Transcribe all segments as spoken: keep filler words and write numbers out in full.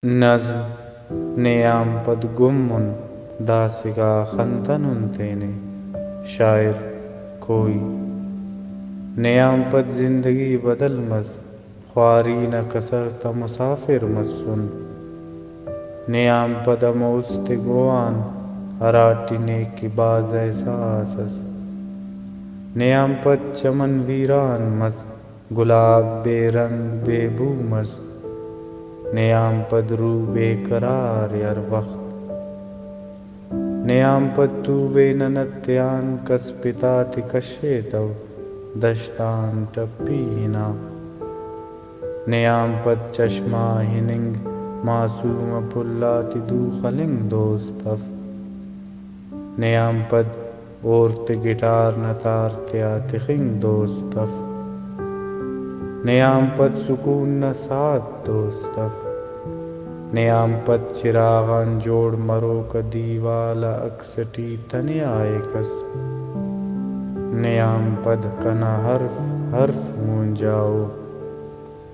نظم، نے آن پد گم ان داسگا خنتنن تینے۔ شاعر، کوئی۔ نے آن پد زندگی بدل مس، خواری نا کسر تا مسافر مسن۔ نے آن پد ہمو است گوان ہراٹی نے کہ بھاز احساس ئس۔ نے آن پد چمن ویران مس، گلاب بے رنگ بے بو مس۔ نے آن پد روح بے قرار ءِ ہر وخت۔ نے آن پد توبے نن تیان کس پتا تے کشیتو، دشت آن ٹپی ہنا۔ نے آن پد چشمہ ہننگ معصوم پھل آتے دو خلنگ دوست اف۔ نے آن پد اوڑتے گٹار نا تار تیا تخنگ دوست اف۔ نے آن پد سکون نا ساعت دوست اف۔ نے آن پد چراغ آن جوڑ مروک آ دیوال آ عکس ٹی تنیا ءِ کس۔ نے آن پد کنا حرف حرف مونجا ءُ۔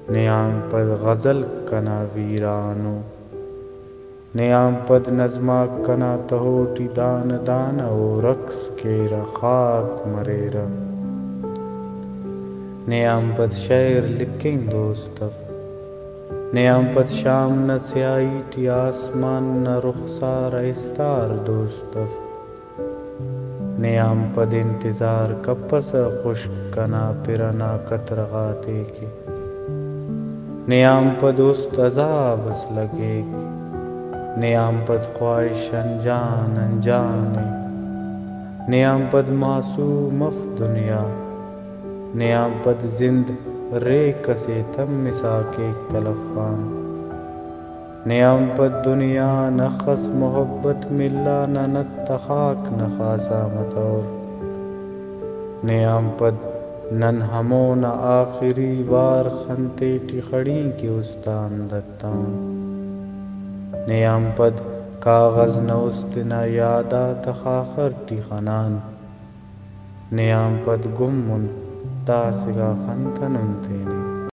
نے آن پد غزل کنا ویران ءُ۔ نے آن پد نظم آک کنا تہو ٹی دانہ دانہ ءُ رقص کیرہ، خاک مریرہ۔ نے آن پد شئیر لکھنگ دوست اف۔ نے آن پد شام نا سیاہی ٹی آسمان نا رخسار آ استار دوست اف۔ نے آن پد انتظار کپسہ خشک کنا پِر ئنا قطرہ غاتے کہ۔ نے آن پد است عذاب اس لگیک۔ نے آن پد خواہش انجان انجان ءِ۔ نے آن پد معصوم اف دنیا۔ نے آن پد زند ریک اسے تمسا کیک تلفان۔ نے آن پد دنیا نا اخس محبت ملا نا نت آ خاک نا خاسا متور۔ نے آن پد نن ہمونا آخری وار خن تیٹی خڑینک ءِ است آن دتون۔ نے آن پد کاغذ نا است انا یاد آتا خاخر ٹی خنان۔ نے آن پد گم ان داسگا خنتنن تینے۔